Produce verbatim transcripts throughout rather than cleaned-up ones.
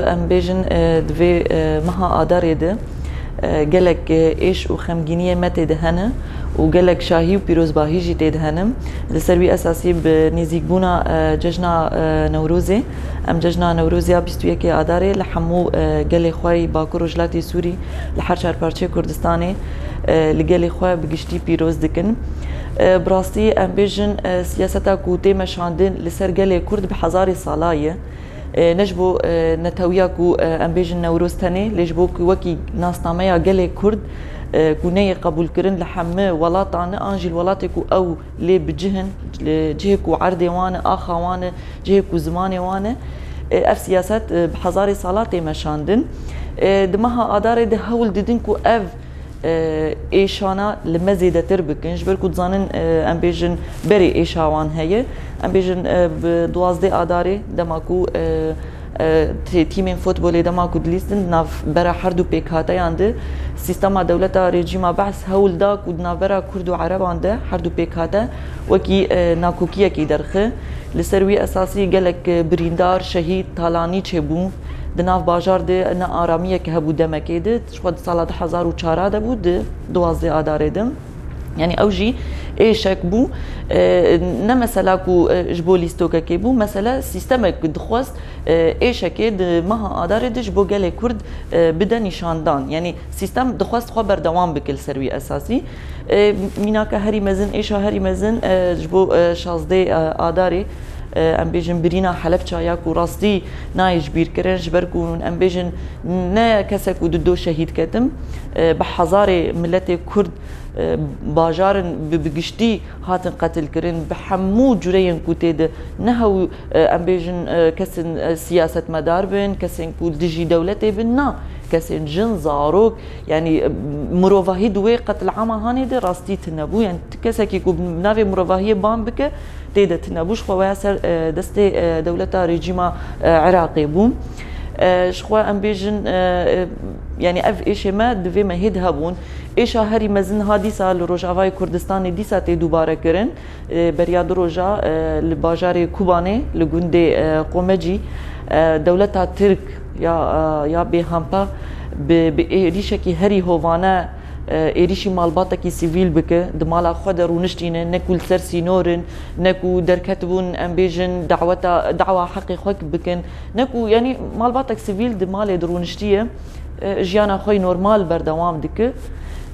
Em bêjin, e, di vê, e, meha Adarê de, e, gelek, e, êş û xemgîniyê me tê de hene û gelek şahî û pîrozbahî jî tê de hene. Li ser wî esasî bi nêzîkbûna, e, cejna, e, Newrozê, em cejna Newrozê ya bîst û yekê Adarê li hemû, e, gelê xwe yî Bakur Rojhilatê Sûrî, li her çar parçeyê Kurdistanê, e, li gelê xwe bi giştî pîroz dikin. E, bi rastî em bêjin, e, siyaseta ku tê meşandin li ser gelê Kurd bi hezarê sala ye. E, ne ji bo, e, netewiya ku, e, em bêjin Newroz tenê, lê ji bo ku wekî nasnameya gelê Kurd, e, ku neyê qebûlkirin li hemî welatan e, an jî li welatê ku ew lê bi cih in, li cihê ku erdê wan e, axa wan e, cihê ku zimanê wan e, e, ev siyaset, e, bi hezarê sala tê meşandin. E, di meha Adarê de hewl didin ku ev e, êşana li me zêdetir bikin. Ji ber ku dizanin, e, em bêjin berê êşa wan heye. Em bêjin, e, bi duwazdeh Adarê dema ku, e, e, tî-, tîmên futbolê dema ku dilîstin di nav bera her du pêkhateyan de, sîstema dewleta rejîma Behs hewl da ku di navbera Kurd û Ereban de her du pêkhate wekî, e, nakokiyekê derxe. Li ser wî esasî gelek, e, birîndar, şehîd, talanî çêbû. Di nav bajar de ne aramiyek hebû demekê de, ji xwe di sala du hezar û çar de bû, di duwazdeh Adarê de. Yanî ew jî êşek bû. E, ne mesela ku, e, ji bo lîstokekê bû, mesele sîstemek dixwest, e, êşekê di meha Adarê de ji bo gelê Kurd, e, bide nîşandan. Yanî sîstem dixwest xwe berdewam bike li ser wî esasî. E, mînaka herî mezin, êşa herî mezin, e, ji bo, e, şazdeh, e, Adarê, e, em bêjin birîna Helebça ya ku rastî nayê ji bîr kirin, ji ber ku em bêjin ne kesek û du do şehîd ketim, e, bi hezarê miletê Kurd, e, bajarin bi, bi giştî hatin qetil kirin, bi hemû cureyên ku tê de, ne hew, e, em bêjin, e, kesên, e, siyasetmedar bin, kesên ku dijî dewletê bin, na, kesên jin, zarok, yanî, e, mirovahî di wê qetilama hanê de rastî tune bû. Yanî tu kesekî ku bi navê mirovahiyê bang bike, tê de tune bû. Ji xwe weya ser, e, destê, e, dewleta rejîma, e, Iraqê bû. E, ji xwe em bêjin, e, e, yanî ev êşê me di vê mehê de hebûn. Êşa herî mezin ha dîsa li Rojavayê Kurdistanê dîsa tê dubare kirin. E, beriya du roja, e, li bajarê Kubanê, li gundê, e, Qomecî, e, dewleta Tirk ya, e, ya bêhempa bi, bi êrîşekî herî hovane, e, êrîşî malbatekî sivîl bike, di mala xwe de rûniştîne, ne ku li ser sînor in, ne ku derketibûn, em bêjin, daweta, dawa heqê xwe bikin, ne ku, yanî malbatek sivîl di malê de rûniştiye, e, jiyana xwe yî normal berdewam dike.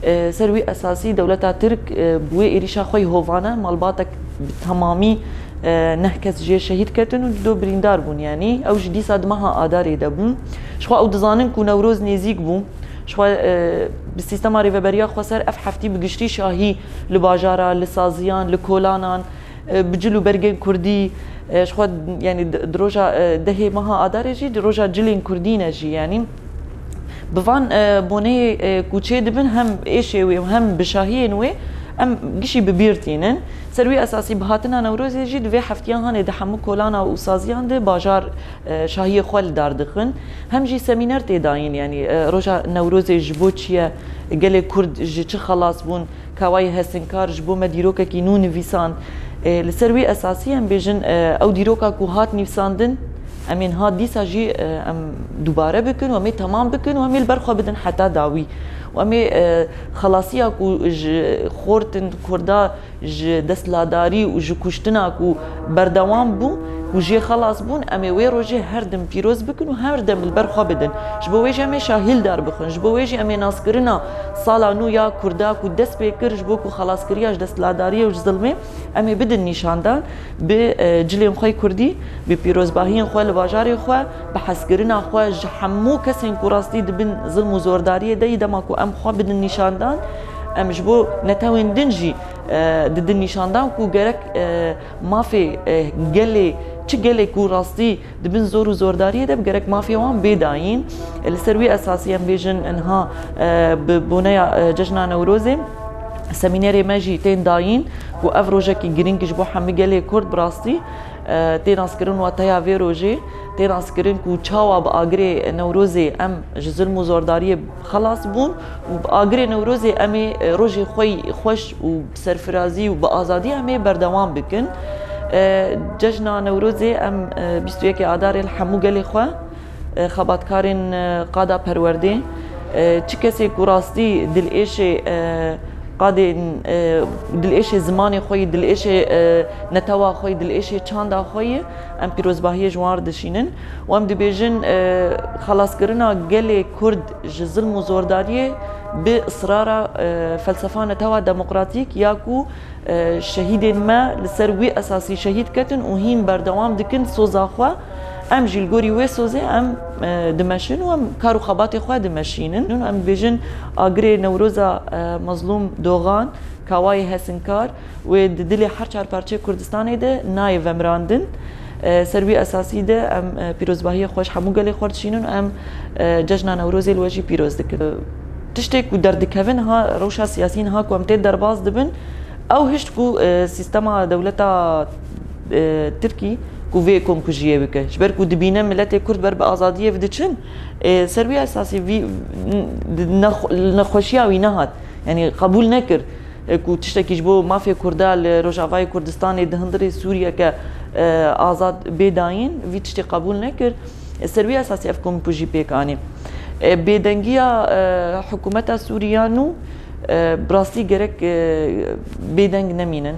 E, ser wî esasî dewleta Tirk, e, bi wê êrîşa xwe yî hovane malbatek bi temamî, e, neh kes jê şehîd ketin û du do birîndar bûn. Yanî ew jî dîsa di meha Adarê de bû. Ji xwe ew dizanin ku Newroz nêzîk bû. Ji xwe, e, bi sîstema rêveberiya xweser ev heftî bi giştî şahî li bajara, li saziyan, li kolanan, e, bi cil û bergên kurdî, e, ji xwe, yanî di, di roja, e, dehê meha Adarê jî, di roja cilên kurdî ne jî, yanî bi van, e, boneyê, e, ku çê dibin hem êşê wê û hem bi şahiyên wê em gişî bi bîr tînin. Ser wî esasî bi hatina Newrozê jî di vê heftiya hanê di hemû kolana û saziyan de bajar, e, şahiyê xwe li dar dixin. Hem jî semîner tê dayîn, yanî, e, roja Newrozê ji bo çi ye, gelê Kurd ji çi xelas bûn, Kawayê Hesinkar ji bo me dîrokekî nû nivîsand. E, li ser wî esasî em bêjin, e, ew dîroka ku hat nivîsandin, em ê niha dîsa jî, e, em dubare bikin û em ê temam bikin û em ê li ber xwe bidin heta dawî. Û em ê, e, xelasiya ku ji xortin Kurda ji desthilatdarî û ji kuştina ku berdewam bû, ku jê xelas bûn, em ê wê rojê her dem pîroz bikin û her dem li ber xwe bidin. Ji bo wê jî em ê şahî li dar bixin. Ji bo wê jî em ê naskirina sala nû ya Kurda ku dest pê kir ji bo ku xelaskiriya ji desthilatdariyê û ji zilmê, em ê bidin nîşandan bi, e, cilên xwe yê Kurdî, bi pîrozbahiyên xwe li bajarê xwe, bi hezkirina xwe ji hemû kesên ku rastî di bin zilm û zordariyê de yî, dema ku em xwe bidin nîşandan, em ji bo netewên din jî, e, didin nîşandan ku gerek, e, mafê, e, gelê, çi gelê ku rastî di bin zor û zordariyê de bi gerek mafê wan bê dayîn. E, li ser wî esasî em bêjin niha, e, bi boneya, e, cejna Newrozê semînerê me jî tên dayîn ku ev rojekî girîng ji bo hemî gelê Kurd bi rastî, e, tê naskirin wateya vê rojê, tê naskirin ku çawa bi agirê Newrozê em ji zilm û zordariyê xelas bûn û bi agirê Newrozê em ê, e, rojê xwe yî xweş û bi serfirazî û bi azadî em ê berdewam bikin. E, cejna Newrozê em, e, bîst û yekê Adarê li hemû gelê xwe E, xebatkarên, e, qada perwerdê, e, çi kesê ku rastî dilêşê, e, qadên, e, dilêşê zimanê xwe yî, dilêşê, e, netewa xwe yî, dilêşê çanda xwe yî, em pîrozbahiyê ji wan re dişînin û em dibêjin, e, xelaskirina gelê Kurd ji zilm û zordariyê bi israra, e, felsefa netewa demokratîk ya ku e, şehîdên me li ser wî esasî şehîd ketin û hîn berdewam dikin soza xwe. Em jî li gorî wê sozê em, e, dimeşin û em kar û xebatê xwe dimeşînin. Em dibêjin agirê Newroza, e, Mezlûm Dogan, Kawayê Hesinkar wê di dilê her çar parçeyê Kurdistanê de nayê vemirandin. E, ser wî esasî de em, e, pîrozbahiyê xwe ji hemû gelê xwe dişînin û em, e, cejna Newrozê li we jî pîroz dikin. Tiştê ku derdikevin ha rewşa siyasî niha ku em tê derbas dibin, ew hişt ku, e, sîstema dewleta, e, Tirkî ku vê komkujiyê bike. Ji ber ku dibîne miletê Kurd ber bi azadiyê ve diçin, e, ser wî esasî vî, n-, nexwe-, nexweşiya wî nehat. Yanî qebûl nekir, e, ku tiştekî ji bo mafê Kurda li Rojavayê Kurdistanê di hundirê Sûriyeke, e, azad bê dayîn, vî tiştê qebûl nekir. Ser wî esasî ev komkujî pêk anî. E, bêdengiya, e, hikûmeta Sûrî ya nû, e, bi rastî gerek, e, bêdeng nemînin.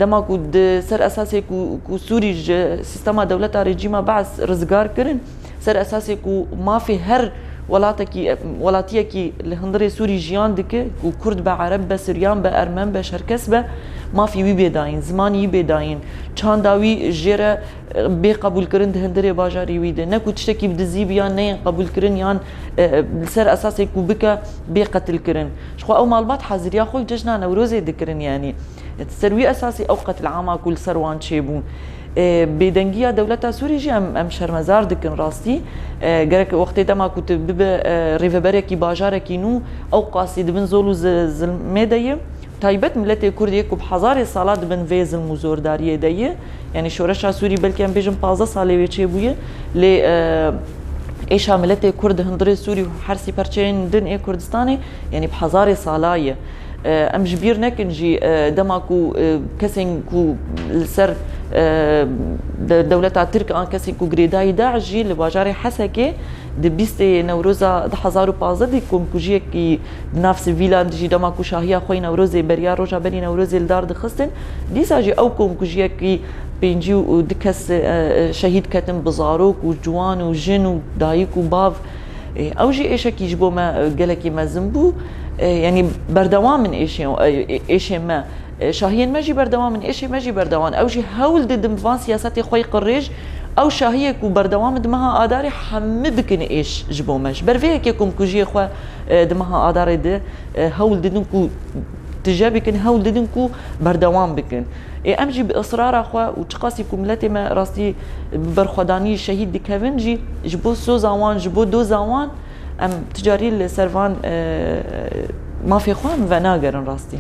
Dema ku di ser esasê ku, ku Sûrî ji sîstema dewleta rejîma Bees rizgar kirin, ser esasê ku mafê her welatekî, welatiyekî li hundirê Sûrî jiyan dike, ku Kurd be, Ereb be, Suryan be, Ermen be, Şerkes be, mafî wî bê dayîn, zimanî wî bê dayîn, çanda wî jê re bê qebûlkirin di hundirê bajarê wî de. Ne ku tiştekî bi dizî bi yan neyên qebûlkirin yan, e, li ser esasê ku bike bê qetilkirin. Ji xwe ew malbat haziriya xwe cejna Newrozê dikirin, yanî ser wî esasî ew qetilama ku li ser wan çêbû. E, bêdengiya dewleta Sûrî jî em, em şermezar dikin rastî. E, gerek wextê dema ku tu bibe, e, rêveberekî bajarekî nû, ew qasî di bin zol û zi-, zilmê de ye. Taybet miletê Kurd yê ku bi hezarê sala di bin vê zilm û zordariyê de ye. Yanî şoreşa Sûrî belkî em bêjin pazdeh salê wê çêbûye. Lê, e, êşa miletê Kurd di hundirê Sûrî û her sî perçeyên din ê Kurdistanê, yanî bi hezarê sala ye. E, em ji bîr nekin jî, e, dema ku, e, kesên ku li ser, e, de-, dewleta Tirk an kesên ku girêdayî DAIŞ jî li bajarê Hesekê di bîstê Newroza du hezar û pazdeh de komkujiyekî di nav sivîlan de jî dema ku şahiya xwe yî Newrozê beriya roja berî Newrozê li dar dixistin, dîsa jî ew komkujiyekî pêncî û du kes, e, e, şehîd ketin bi zarok û ciwan û jin û dayik û bav. E, ew jî êşekî ji bo me, e, gelekî mezin bû. E, yanî berdewam in êşê, e, êşê me. E, şahiyên me jî berdewam in, êşê me jî berdewam in. Ew jî hewl didin bi van siyasetê xwe yê qirêj, ew şahiyê ku berdewam in di meha Adarê hemî bikin êş ji bo me. Ji ber vê yekê komkujiyê xwe, e, di meha Adarê de, e, hewl didin ku tije bikin, hewl didin ku berdewam bikin. Ê, em jî bi israra xwe û çiqasî ku miletê me rastî bi berxwedanî şehîd dikevin jî, ji bo soza wan, ji bo doza wan, em ti carî li ser van, e, mafê xwe em venagerin rastî.